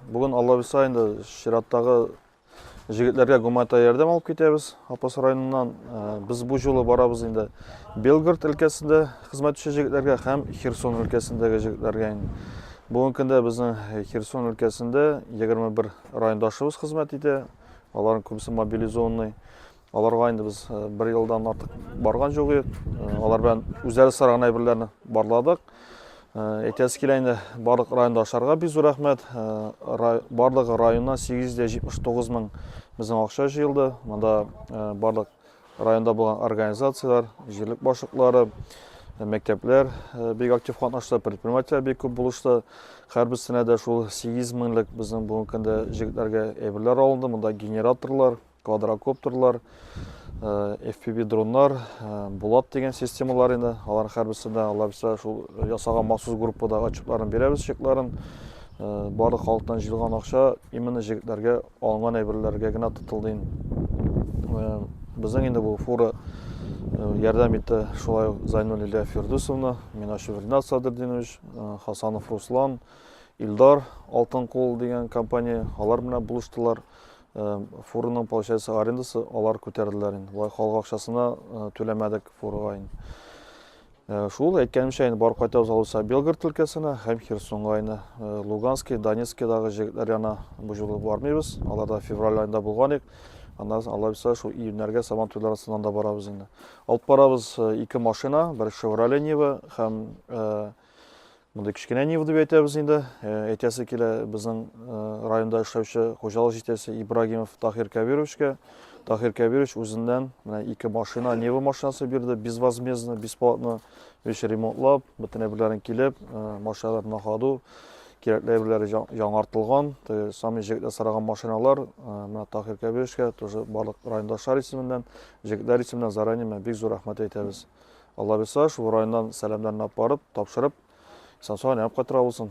Бүген Алла бирса инде чираттагы җегетләргә гуманитар ярдәм алып китәбез Апас районыннан. Без бу юлы барабыз инде Белгород өлкәсендә хезмәт итүче җегетләргә һәм Херсон өлкәсендәге җегетләргә инде. Бүгенге көндә безнең Херсон өлкәсендә 21 райондашыбыз хезмәт итә. Аларның күбесе мобилизованный. Аларга инде без бер елдан артык барган юк идек. Алар белән үзләре сораган әйберләрне барладык. Әйтәсе килә инде, барлык райондашларга бик зур рәхмәт. Барлыгы районнан 879 мең безнең акча җыелды. Монда барлык районда булган организацияләр, җирлек башлыклары, мәктәпләр бик актив катнашты, предпринимательләр бик күп булышты. Һәрберсенә дә шул 8 меңлек безнең бүгенге көндә җегетләргә әйберләр алынды. Монда генераторлар, квадрокоптерлар, FPV дроннар, Булат дигән системалар инде. Алар һәрберсендә, алар бирсә, шул ясаган махсус группада отчетларын бирәбез, чекларын. Барлык халыктан җыелган акча именно җегетләргә алынган әйберләргә генә тотылды инде. Безнең инде бу фура ярдәм итте шулай ук Зайнуллина Лилия Фирдүсовна, Минашев Ринат Садырдинович, Хасанов Руслан, Илдар Алтын кул дигән компания, алар менә булыштылар. Фураның, получается, арендасы алар күтәрделәр инде. Болай халык акчасына түләмәдек фурага инде. Шул әйткәнемчә инде барып кайтабыз алса Белгород өлкәсенә һәм Херсонга инде. Луганский, Донецкийдагы җегетләр янына бу юлы бармыйбыз. Аларда февраль аенда булган идек. Аннан соң Алла бирсә шул июньнәргә Сабан туйлары астыннан да барабыз инде. Алып барабыз ике машина, бер Chevrolet Нива һәм Мондый кечкенә Нива дип әйтәбез инде. Әйтәсе килә, безнең районда эшләүче хуҗалык җитәкчесе Ибрагимов Тахир Кәбировичка. Тахир Кәбирович үзеннән менә ике машина, Нива машинасы бирде, безвозмездно, бесплатно, вещь ремонтлап, бөтен әйберләрен килеп, машиналар на ходу, кирәкле әйберләре яңартылган, теге сами җегетләр сораган машиналар, менә Тахир Кәбировичка тоже барлык райондашлар исеменнән, җегетләр исеменнән заранее менә бик зур рәхмәт әйтәбез. Алла бирса, шул районнан сәламнәрне алып барып, тапшырып, исән-сау әйләнеп кайтырга булсын.